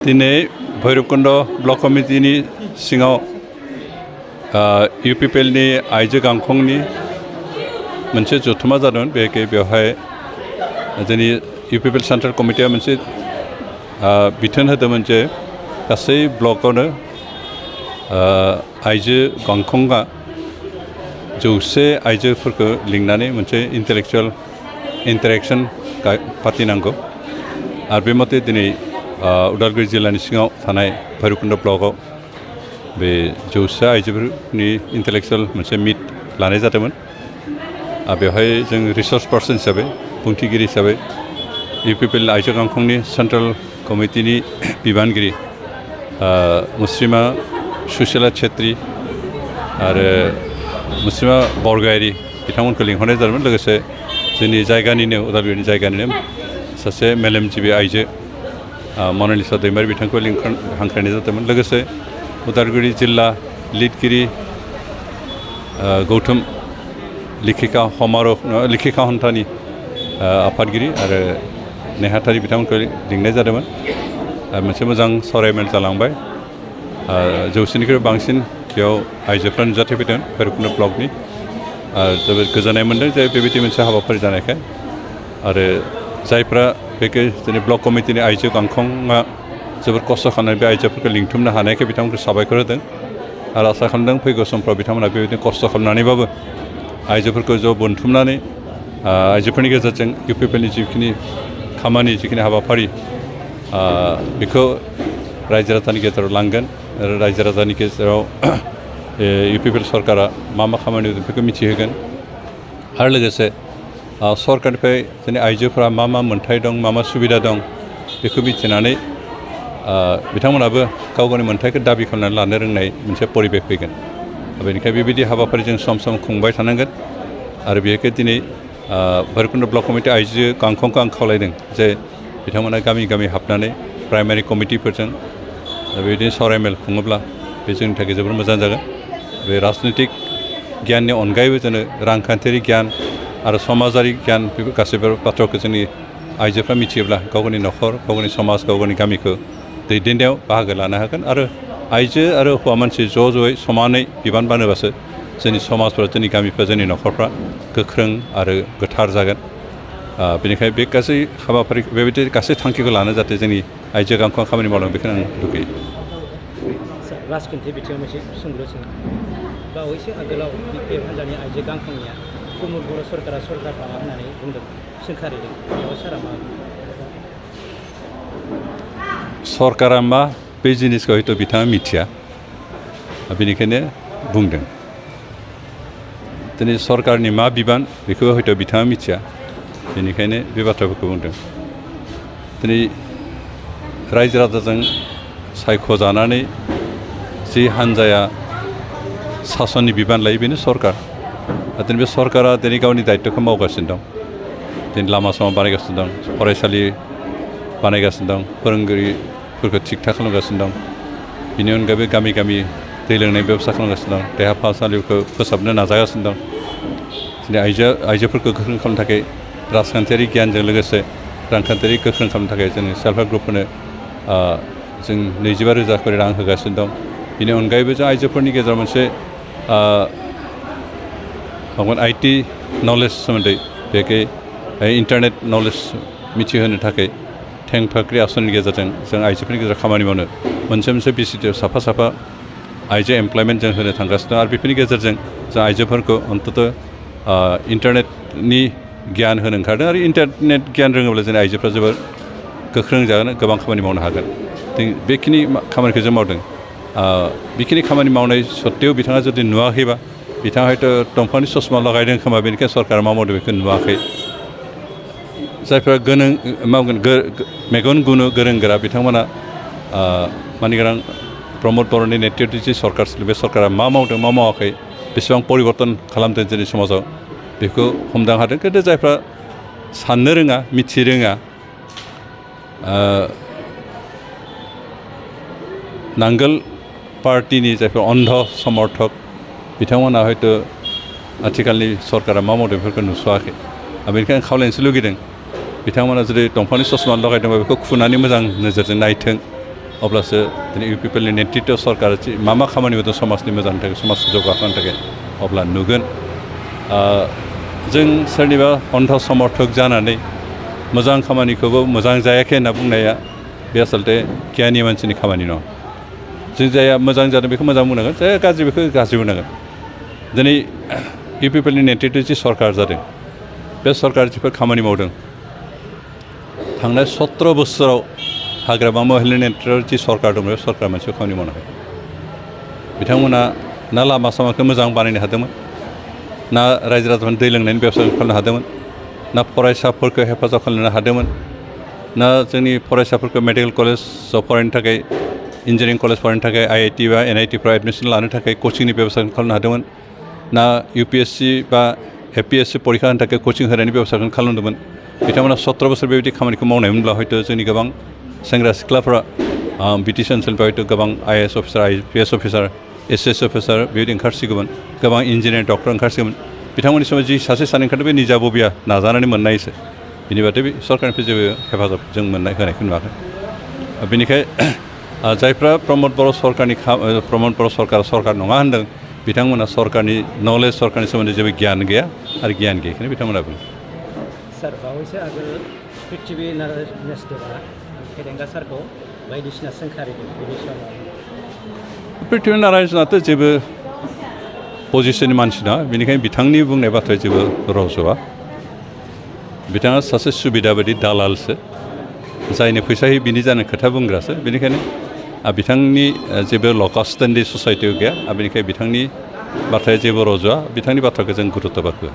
दिनै भैरबकुंड ब्लक कमिटिनि सिङाव UPPLनि आइजो गांखंनि मोनसे जथुमा जादों बेवहाय जोंनि UPPL सेन्ट्रेल कमिटिया मोनसे बिथोन होदोंमोन जे गासै ब्लकआवनो आइजो गांखंआ 100 आइजोफोरखौ लिंनानै मोनसे इन्टेलेक्चुवेल इन्टारेक्शन फाथिनांगौ आरो बे मथे दिनै उदालगुरि जिल्लानि सिङाव थानाय भैरबकुंड ब्लकआव बे 100 आइजोफोरनि इन्टेलेक्चुवेल मोनसे मिट लानाय जादोंमोन बेवहाय जों रिसर्स पार्सन हिसाबै बुंथिगिरि हिसाबै UPPL आइजो गांखंनि सेन्ट्रेल कमिटिनि बिबानगिरि मुस्रिमा सुशीला छेत्री आरो मुस्रिमा बरगयारि बिथांमोनखौ लिंहरनाय जादोंमोन लोगोसे जोंनि जायगानिनो उदालगुरिनि जायगानिनो सासे मेलेमजिबि आइजो मनालिसा दैमारि बिथांखौ हांख्रायनाय जादोंमोन लोगोसे उदालगुरि जिल्ला लिरगिरि गौतम लिखिका हन्थानि आफादगिरि आरो नेहाथारि बिथांमोनखौ लिंनाय जादोंमोन मोनसे मोजां सावरायमेल जालांबाय 100निख्रुइ बांसिन बेयाव आइजोफ्रा नुजाथिफैदों भैरबकुंड ब्लकनि जोबोद गोजोननाय मोनदों जे बेबायदि मोनसे हाबाफारि जानायखाय आरो जायफ्रा बेखौ जोंनि ब्लक कमिटिनि आइजो गांखंआ जोबोद खस्थ' खालामनानै बे आइजोफोरखौ लिंथुमनो हानायखाय बिथांमोनखौ साबायखर होदों आरो आसा खालामदों फैगौ समफ्राव बिथांमोना बेबायदिनो खस्थ' खालामनानैबाबो आइजोफोरखौ ज' बोनथुमनानै आइजोफोरनि गेजेरजों UPPLनि जिखिनि खामानि जिखिनि हाबाफारि बेखौ रायजो राजानि गेजेराव लांगोन आरो रायजो राजानि गेजेराव UPPL सरकारा मा खामानि होदों बेखौ मिथिहोगोन आरो लोगोसे सरकारनिफ्राय जोंनि आइजोफोरा मा मोन्थाय दं मा सुबिदा दं बेखौ मिथिनानै बिथांमोनाबो गाव गावनि मोन्थायखौ दाबि खालामनानै लानो रोंनाय मोनसे परिबेक फैगोन बेनिखायनो बेबायदि हाबाफारि जों सम सम खुंबाय थानांगोन आरो बेखौ दिनै भैरबकुंड ब्लक कमिटि आइजो गांखंखौ आं खावलायदों जे बिथांमोना गामि गामि हाबनानै प्राइमारि कमिटिफोरजों बेबायदिनो सावरायमेल खुङोब्ला बे जोंनि थाखाय जोबोर मोजां जागोन बे राजनितिक गियाननि अनगायैबो जोंनो रांखान्थियारि गियान आरो समाजारि गियान बेफोर गासैबो बाथ्राखौ जोंनि आइजोफ्रा मिथियोब्ला गाव गावनि न'खर गाव गावनि समाज गाव गावनि गामिखौ दैदेननायाव बाहागो लानो हागोन आरो आइजो आरो हौवा मानसि ज'यै समानै बिबान बानोबासो जोंनि समाजफ्रा जोंनि गामिफ्रा जोंनि न'खरफ्रा गोख्रों आरो गोथार जागोन बेनिखायनो बे गासै हाबाफारि बेबायदि गासै थांखिखौ लानो जाहाथे जोंनि आइजो गांखंआ खामानि मावलाङो बेखौ आं लुगैयो राजखान्थि बिथिङाव मोनसे सोंलु बावैसो आगोलाव BPF हान्जानि आइजो गांखंनिया गुमुर बर' सरकारा सरकार नङा होननानै बुंदों सोंखारिदों बेयाव सारा मा सरकारा मा बे जिनिसखौ हयथ' बिथाङा मिथिया बेनिखायनो बुंदों दिनै सरकारनि मा बिबान बेखौ हयथ' बिथाङा मिथिया बेनिखायनो बे बाथ्राफोरखौ बुंदों दिनै रायजो राजाजों सायख'जानानै जि हान्जाया सासननि बिबान लायो बेनो सरकार दिनै बे सरकारा दिनै गावनि दायित्वखौ मावगासिनो दं दिनै लामा सामा बानायगासिनो दं फरायसालि बानायगासिनो दं फोरोंगिरिफोरखौ थिग थाक खालामगासिनो दं बेनि अनगायैबो गामि गामि दै लोंनाय बेबस्था खालामगासिनो दं देहा फाहामसालिखौ फोसाबनो नाजागासिनो दं दिनै आइजोफोरखौ गोख्रों खालामनो थाखाय राजखान्थियारि गियानजों लोगोसे रांखान्थियारि गोख्रों खालामनो थाखाय जोंनि सेल्फ हेल्प ग्रुपफोरनो जों 25,000 खरि रां होगासिनो दं बेनि अनगायैबो जों आइजोफोरनि गेजेराव मोनसे IT नलेज सोमोन्दै बेखौ इन्टारनेट नलेज मिथिहोनो थाखाय थेंफाख्रि आसननि गेजेरजों जों आइजोफोरनि गेजेराव खामानि मावनो मोनसे बिसिटिआव साफा आइजो एमप्लयमेन्ट जों होनो थांगासिनो दं आरो बेफोरनि गेजेरजों जों आइजोफोरखौ अन्तत इन्टारनेटनि गियान होनो ओंखारदों आरो इन्टारनेट गियान रोङोब्ला जोंनि आइजोफ्रा जोबोर गोख्रों जागोन गोबां खामानि मावनो हागोन बेखिनि खामानिखौ जों मावदों बेखिनि खामानि मावनाय सत्त्वेও बिथाङा जुदि नुवाखैबा बिथाङा हयथ' दंफांनि ससमा लगायदों खोमा बेनिखायनो सरकारा मा मावदों बेखौ नुवाखै जायफ्रा मेगन गुनो गोरों गोरा बिथांमोना मानिगोनां प्रमद बर'नि नेतृत्वनि जि सरकार बे सरकारा मा मावदों मा मावाखै बेसेबां परिबर्तन खालामदों जोंनि समाजाव बेखौ हमदां हादों खिन्थु जायफ्रा साननो रोङा मिथि रोङा नांगोल पार्टिनि जायफोर अन्ध समर्थक बिथांमोना हयथ' आथिखालनि सरकारा मा मावदों बेफोरखौ नुस'वाखै बेनिखायनो खावलायनोसो लुगैदों बिथांमोना जुदि दंफांनि ससमा लगायदोंबा बेखौ खुनानै मोजां नोजोरजों नायथों अब्लासो दिनै इउ पिपलनि नेतृत्व सरकारा मा मा खामानि मावदों समाजनि मोजांनि थाखाय समाजखौ जौगाखांनो थाखाय अब्ला नुगोन जों सोरनिबा अन्ध समर्थक जानानै मोजां खामानिखौबो मोजां जायाखै होनना बुंनाया बे आसलते गियानि मानसिनि खामानि नङा जों जाया मोजां जादों बेखौ मोजां बुंनांगोन जाया गाज्रि बेखौ गाज्रि बुंनांगोन दिनै इउ पिपलनि नेतृत्व जि सरकार जादों बे सरकार जिफोर खामानि मावदों थांनाय 17 बोसोराव हाग्रामा महिलानि नेतृत्वआव जि सरकार दं बे सरकार मोनसेयाव खामानि मावनो हायाखै बिथांमोना ना लामा सामाखौ मोजां बानायनो हादोंमोन ना रायजो राजाफोरनि दै लोंनायनि बेबस्था खालामनो हादोंमोन ना फरायसाफोरखौ हेफाजाब खालामनो हादोंमोन ना जोंनि फरायसाफोरखौ मेडिकेल कलेजाव फरायनो थाखाय इन्जिनियारिं कलेज फरायनो थाखाय IIT बा NIT फ्राव एडमिसन लानो थाखाय कचिंनि बेबस्था खालामनो हादोंमोन ना UPSC बा APSC परीक्षा होनो थाखाय कचिं होनायनि बेबस्थाखौ खालामदोंमोन बिथांमोना 17 बोसोर बेबायदि खामानिखौ मावनायमोनब्ला हयथ' जोंनि गोबां सेंग्रा सिख्लाफ्रा BTC ओनसोलनिफ्राय हयथ' गोबां IAS officer IPS officer SS officer बेबायदि ओंखारसिगौमोन गोबां इन्जिनियार डक्टर ओंखारसिगौमोन बिथांमोननि समाव जि सासे सानै ओंखारदों बे निजा बबिया नाजानानै मोननायसो बिनि बादै बे सरकारनिफ्राय जेबो हेफाजाब जों मोननाय होनायखौ नुवाखै बेनिखायनो जायफ्रा प्रमद बर' सरकारा सरकार नङा होनदों बिथांमोना सरकारनि नलेज सरकारनि सोमोन्दै जेबो गियान गैया आरो गियान गैयैखौनो बिथांमोना बुङो सार बावैसो आगोल पृथ्वी नारायण देबआ फेरेंगा सारखौ बायदिसिना सोंखारिदों बेनि समाव पृथ्वी नारायणआथ' जेबो पजिशननि मानसि नङा बेनिखायनो बिथांनि बुंनाय बाथ्राया जेबो रज'आ बिथाङा सासे सुबिदा बायदि दालालसो जायनो फैसा होयो बिनि जानो खोथा बुंग्रासो बेनिखायनो बिथांनि जेबो लकास्टेन्डि ससाइटियाव गैया बेनिखायनो बिथांनि बाथ्राया जेबो रज'आ बिथांनि बाथ्राखौ जों गुरुत्त' होआ